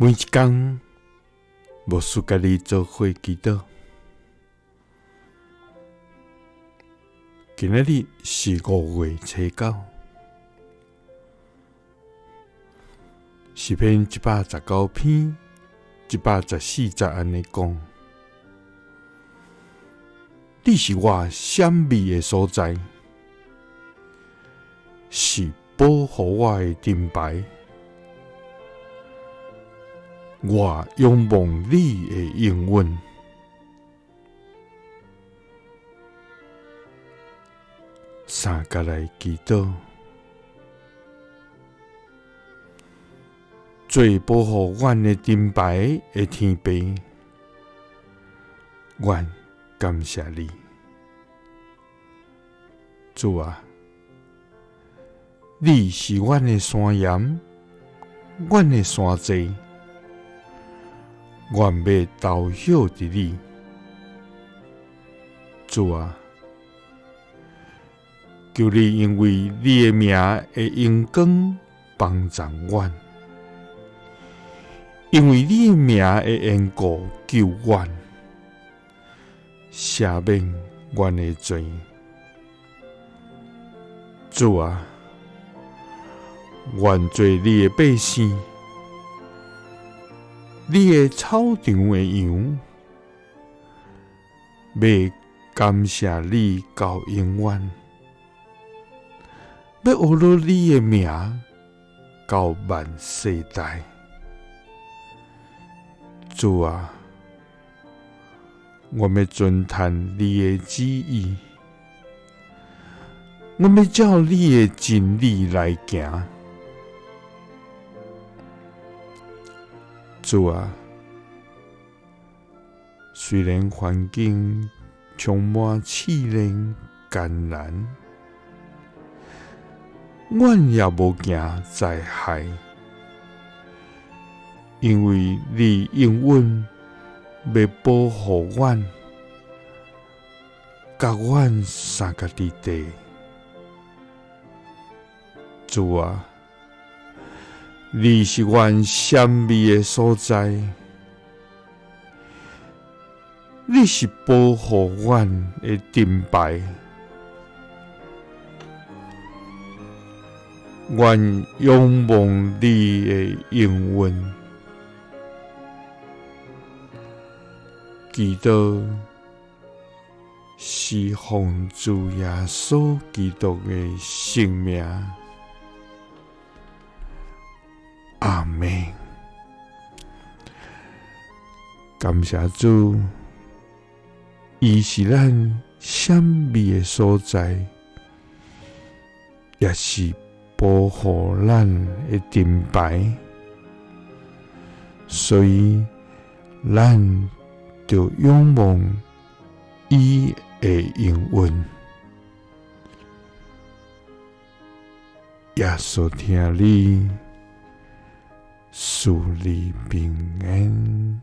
每一工，牧师佮你做伙祈祷。今仔日是5月初9，诗篇119篇114节按呢讲：你是我闪避的所在，是保护我的盾牌。我仰望你的应允，三角来祈祷，做保护阮的盾牌的天父，阮感谢你，主啊，你是阮的山岩，阮的山寨。阮欲投靠伫你，主啊，求你因为你的名的荣光帮助阮，因为你的名的缘故救阮，赦免阮的罪。主啊，愿做你的百姓，你的草场的羊，欲感谢你到永远，欲学落你的名到万世代。主啊，我欲遵行你的旨意，我欲照你的真理来行。主啊，虽然环境充满试炼艰难，阮也无惊灾害，因为你永远欲保护阮，佮阮相佮伫地。主啊，你是阮闪避的所在，你是保护阮的盾牌，阮仰望你的应允，祈祷是奉主耶稣基督的圣名。阿们。感谢主，伊是咱闪避的所在，也是保护咱的盾牌，所以咱著仰望伊的应允。耶稣疼你，赐你平安。